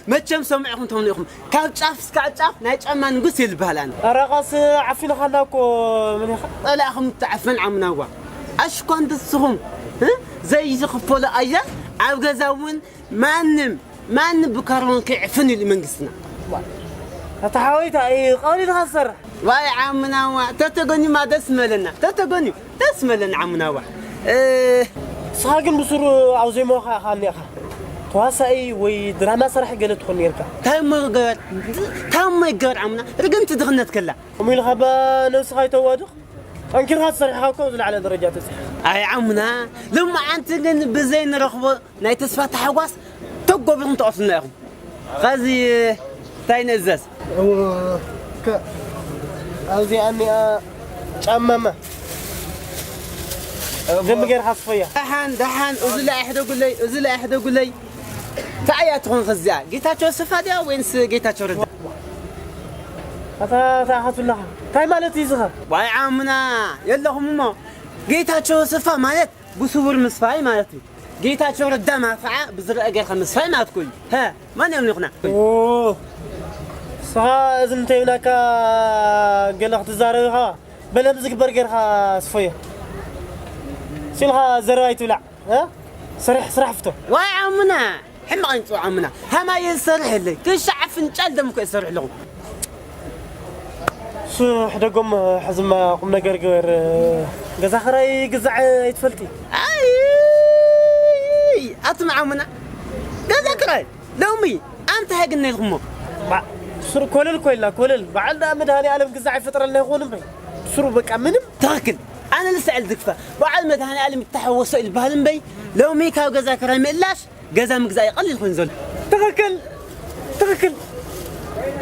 መቸም ሰሚዕኹም ትኾኑ ኢኹም። ካብ ጫፍ እስካብ ጫፍ ናይ ጫማ ንጉስ ይልበሃል ኣነ። ኧረ ቐስ ዓፊንኻና እኮ። ምን ኢኻ? ጸላእኹም ትዓፈን ዓምናዋ። ኣሽኳ ንስኹም፣ እ? ዘይዝኽፈሎ ኣያ ኣብ ገዛ እውን ማንም፣ ማንም ብካርቦን ከይዕፍን ኢሉ መንግስትና። ኣታ ሓወይ፣ እንታይ እዩ ቀሊልካ ዝሰርሕ? ዋይ ዓምናዋ፣ ተተገኒማ ደስ መለና። ተተገኒዩ ደስ መለና ዓምናዋ። እ፣ ንስኻ ግን ብስሩ ኣብ ዘይሞኻ ኢኻ እኒኻ። ተዋሳኢ ወይ ድራማ ሰራሕ ገለ ትኾን ነርካ። እንታይ እሞ ይገበር? እንታይ እሞ ይገበር ዓምና? ርግምቲ ድኽነት ከላ። ከምኡ ኢልካ እባ ነብስኻ ይተዋድቕ። ጠንኪርካ ተሰሪሕካ እኮ ዝለዓለ ደረጃ ተብጽሕ። ኣይ ዓምና፣ ሎማዓንቲ ግን ብዘይ ንረኽቦ ናይ ተስፋ ታሕጓስ ተጎቢኹም ትቐትሉና ኢኹም። ኸዚ እንታይ ንእዘዝ? እወ፣ ከ-፣ ኣብዚኣ እኒኣ ጫማማ። እወ። ደም ጌርካ ስፈያ። ደሓን፣ ደሓን፣ እዚ ላይ ኣሕደጉለይ፣ እዚ ላይ ኣሕደጉለይ። እንታይ እያ ትኾን ኸዚኣ? ጌታቸው ኣሰፋ ድያ ወይንስ ጌታቸው ረዳ? ኣታ፣ ኣታ፣ ኣታ፣ ኣታ፣ እንታይ ማለት እዩ ዝኸ? ዋይ ዓምና፣ የለኹም እሞ። ጌታቸው ኣሰፋ ማለት ብስውር ምስፋይ ማለት እዩ። ጌታቸው ረዳ ማለት ከዓ ብዝረአ ጌርካ ምስፋይ ማለት እኮ እዩ። ሀ፣ ማን እዮም ንኹና? ኦ፣ ንስኻ እዚ እንተይብላካ ገለ ክትዛረብ ኢኻ። በለ ብዝግበር ጌርካ ስፈዮ። ሲልኻ ዘረባ ኣይትብላዕ። እ? ስራሕ፣ ስራሕ ፍቶ። ዋይ ዓምና፣ ሕማቕ ኣይንፅውዕ ዓምና። ሃማየ ዝሰርሕ የለይ። ክሻዕ ፍንጫል ደም እኮ እየ ዝሰርሕ ኣለኹ። እሱ ሕደጎም ሕዝማ ቁም ነገር ግበር። ገዛ ኸራይ ግዛዕ ኣይትፈልጢ። ኣይ፣ ኣቱም ዓምና፣ ገዛ ክራይ ሎሚ ኣንታ ሃግና ኢልኩሞ። ባ-፣ ሱር ኮለል ኮይልና፣ ኮለል። በዓል ደኣ መድሃኔ ዓለም ግዛዕ ይፈጥረልና ይኾን እምበይ። ሱሩ በቃ ምንም። ትኽክል። ኣነ ልስዕል ዝግፋ። በዓል መድሃኔ ዓለም ይተሓወሶ ኢልበሃል እምበይ፣ ሎሚ ካብ ገዛ ክራይ ምእላሽ፣ ገዛ ምግዛእ ይቐልል ኮይኑ ዘሎ። ትኽክል። ትኽክል።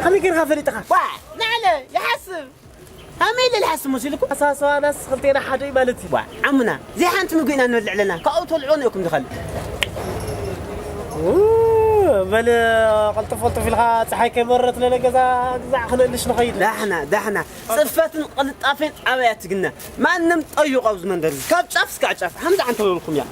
ከመይ ጌርካ ፈሊጥኻ? ዋ፣ ንዓለ ይሓስብ። ከመይ ኢለ ልሓስብ መሲልኩ? ኣሳሰባናስ ክልቴና ሓደ እዩ ማለት እዩ። ዋ፣ ዓምና፣ ዘይሓንቲ ምግቢ ኢና ንበልዕ ኣለና። ካብኡ ተልዕዎ ንእኩም ዝኸል። ው፣ በል፣ ቀልጥፍ ቀልጥፍ ኢልካ፣ ፀሓይ ከይመረረት ለለ ገዛ ግዛዕ ክነእልሽ ንኸይድ። ዳሕና፣ ዳሕና። ፅፈትን ቅልጣፌን ኣበይ ኣትግነ? ማንም ጠይቆ ኣብዚ መንደር እዚ። ካብ ጫፍ እስካብ ጫፍ። ሓምዛ ዓንተ በልኩም እያ።